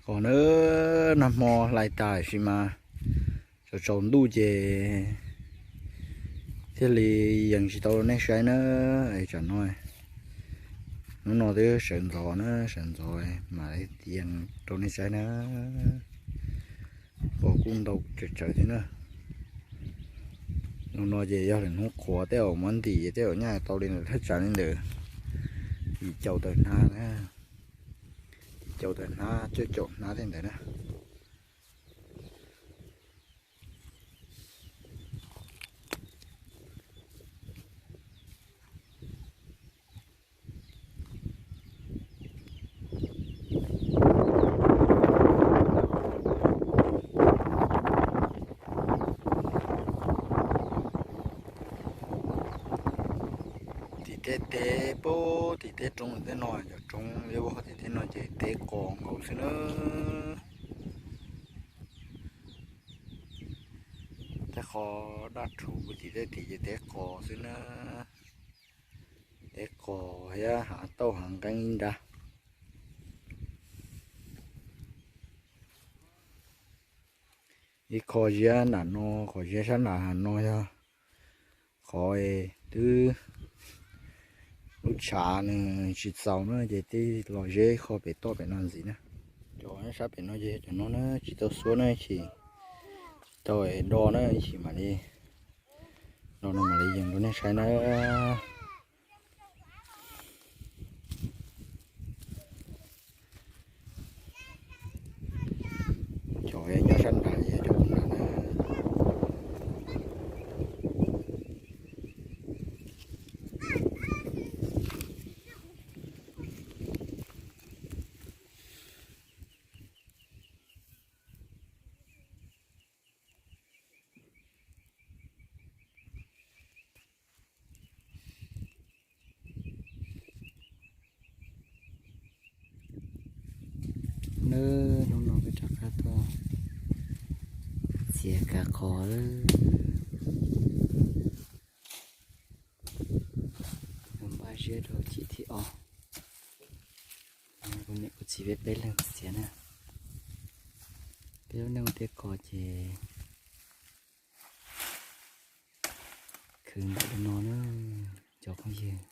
Qhov na, nag hmo hlais tas sis mas tsaus tsaus ntuj ces thiaj li yees tsis tau rau nej saib na. Tsam no, hnub no twb sawv ntxov na, sawv ntxov mam li yees rau nej saib na. Qos kuj ntau tsawv tsawv thiab na. Hnub no ces yog lwm hnub qhuav tej zaum muab ntim ces tej zaum nyaj tau li ntawm thaj tsam li ntawm yim caum tawm hnab na, yim caum tawm hnab, cuaj caum hnab tej ntawd na. Tim tej teb pab tim tej roob tej no, cov roob liab vog tim tej no ces teb qos nkaus xwb na. Tej qhov daj rhuv tim tej tim ces teb qos xwb na. Teb qos thiab hav tauj hav nqeeb ib nrab. Ib qho ziab nram no, qhov ziab sab nram no yog qhov twb lub tshav nws tsis txaus na ces twb los zeb qho pem toj pem no ntxiv na. Cov sab pem no ces cov no na tsis tau xuab na, ib chim tsis tau do na, ib chim mam li do no mam li yees rau nej saib na. Cov nyob sab nrad ces cov nrad na. Nawb, hnub no peb rov qab tuaj txiav kav qos lawm. Npaj ziab rau chim thib ob. Kuv niam kuv txiv peb peb leeg txiav na. Peb lub neej ua teb qos ces khwv ntawm li no na, cov phooj ywg.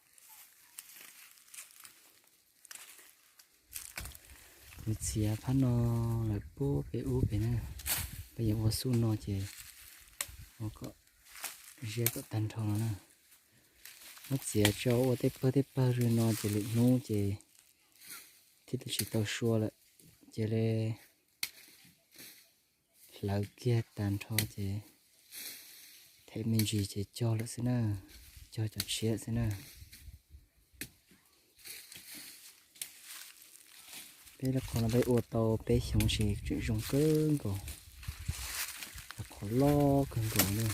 Nws txiav phab no lawm puag pem ub pem na, peb yuav ua xuj no ces ua kom ziab kom tag nrho no na. Muab txiav tso ua tej pawg tej pawg li no ces lwm hnub ces thiaj li tsis tau sua lawm, cia li hlawv kiag tag nrho ces them me ntsis ces cog lawm xwb na, cog cov tshiab xwb na. Peb lub qhov no peb ua tau peb xyoo sis tseem zoo kawg nkaus, qhov loj kawg nkaus li,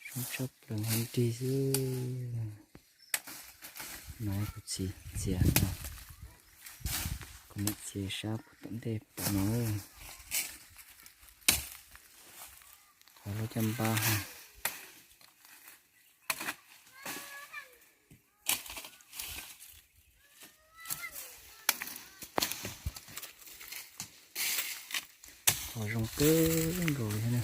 zoo tshaj plaws hab nrig xwb. No kuv txiv txiav no, kuv niam txiav sab puag tom ntej tom no, qhov lub caj npab ha. Qhov zoo kawg nkaus li thiab na.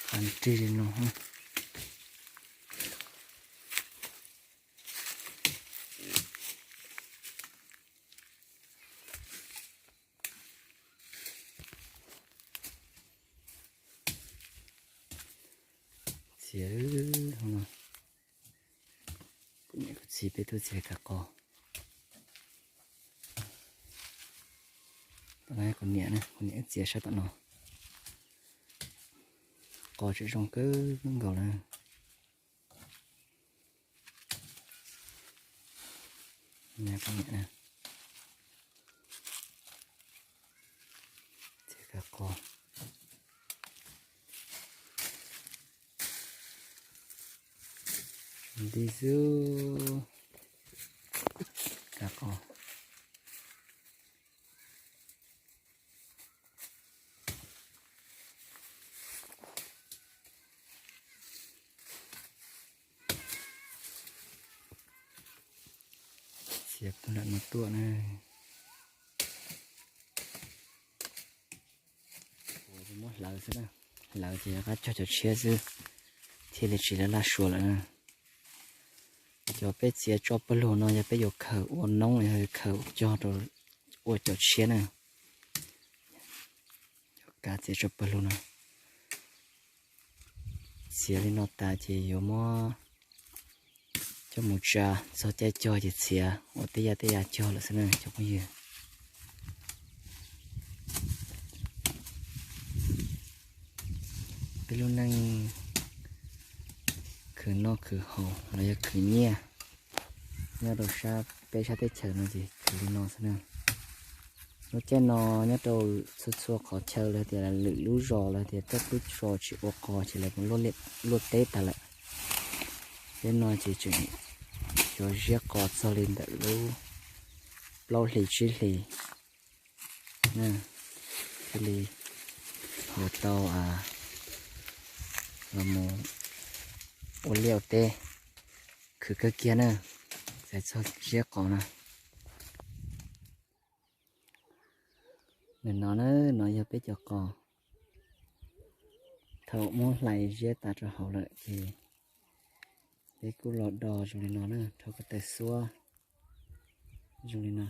Qhov nrig li no. Txiav, kuv niam kuv txiv peb tuaj txiav kav qos. Kuv niam, kuv niam txiav sab tom no. Qos tseem zoo kawg nkaus na. Kuv niam txiav kav qos. Nti xwb, kav qos. Ces pug nram no tuaj na. Kuv muab hlawv xwb na, hlawv ces rov qab cog cov tshiab xwb, thiaj li tsis laj laj sua lawm na. Cov peb txiav tso pawg lug no yog peb yuav khaws ua noob los yog khaws cog rau ua cov tshiab na. Cov kav txiav tso pawg lug no. Txiav li no tas ces yuav muab coj mus tsa, txog caij cog ces txiav ua tej yam tej yam cog lawm xwb na cov phooj ywg. Peb lub neej khwv noj khwv haus los yog khwv nyiaj nyob rau sab peb sab teb chaws no ces khwv li no xwb na. Lub caij no nyob rau txhua txhua qhov chaw los tias lwm lub zos los tias tej lub zos tsis ua qos ces lawv luaj teb tas lawm. Peb no ces tseem yuav ziab qos txog li ntawm lub plaub hlis tsib hlis na, thiaj li yuav tau los mus ua liaj ua teb khwv kawg kiag na, txais txog ziab qos na. Nim no na, no yog peb cov qos. Thaum muab hlais ziab tas rau hauv lawm ces peb kuj los do zoo li no na, rho ko taw xuab zoo li no.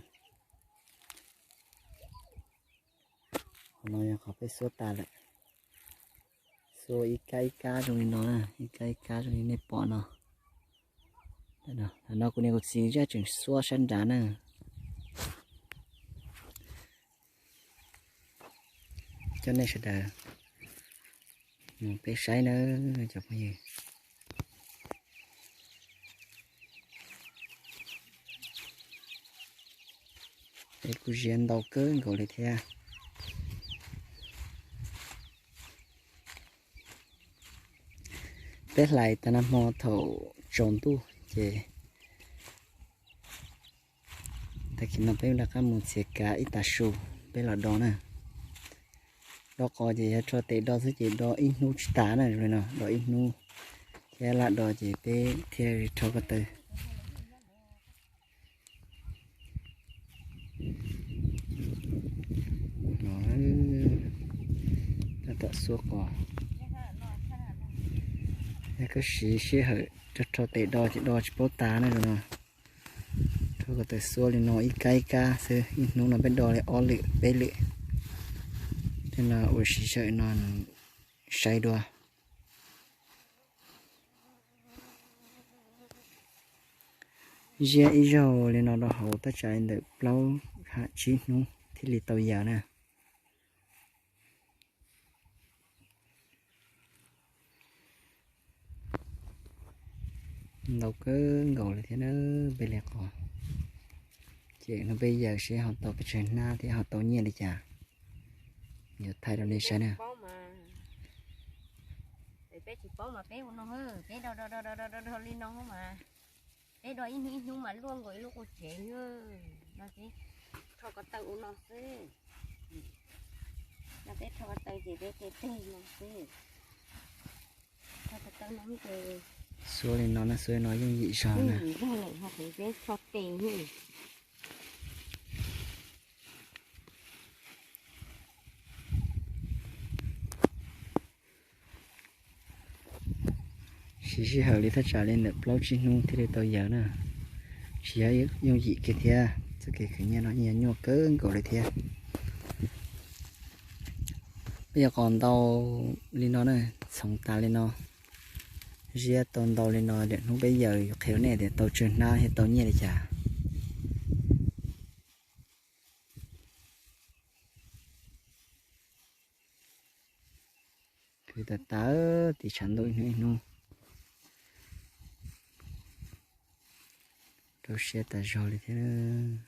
Qhov no yog qhov peb xuab tas lawm. Xuab ib kab ib kab zoo li no na, ib kab ib kab zoo li nej pom no. Thaum no kuv niam kuv txiv zaj tseem xuab sab nrad na. Coj nej sawv daws mus peb saib na cov phooj ywg. Peb kuj ziab ntau kawg nkaus li thiab. Peb hlais tas nag hmo thaum tsaus ntuj ces tag kis no peb rov qab mus txiav kav ib tag su peb los do na. Do qos ces yog rho tes do xwb ces do ib hnub tsis tas na, zoo li no do ib hnub thiab lam do ces peb thiaj rho ko taw. Tab tom xuab qos, yog koj siv sij hawm rho rho tes do ces do tsis paub tas na no. Rho ko taw xuab li no ib kab ib kab xwb, ib hnub no peb do li ob lwm peb lwm. Tej no ua siv sij hawm no saib dua. Ziab ib zaug li no rau hauv tab tsam li ntawm plaub ham tsib hnub thiaj li tau yawm na. Ntau kawg nkaus li thiab na, peb li qos. Ces no peb yawm seb ho tau pes tsawg hnab thiab ho tau nyiaj li cas. Yuav thaij rau nej saib na. Peb tsis paub mas peb ua no, peb do do do do do li no mas, peb do ib hnub ib hnub mas luaj nkaus ib lub qub tsev no. Rho ko taw ua no xwb, no peb rho ko taw ces peb teg teg no xwb. Rho ko taw no ces xuab li no na, xuab li no yooj yim zog na. Zog lawm ho peb rho tes. Siv sij hawm li thaj tsam li ntawm plaub tsib hnub thiaj li tau yawm na. Tsis yog yooj yim kiag thiab, txoj kev khwv nyiaj no nyuaj kawg nkaus li thiab. Peb yuav qos ntau li no na, txhoov tas li no, ziab tau ntau li no, lwm hnub peb yawm yuav qhia rau nej tias tau tsawg hnab thiab tau nyiaj li cas. Khwv tas tas tim tshav ntuj ib hnub ib hnub. Rau siab tas zog li thiab.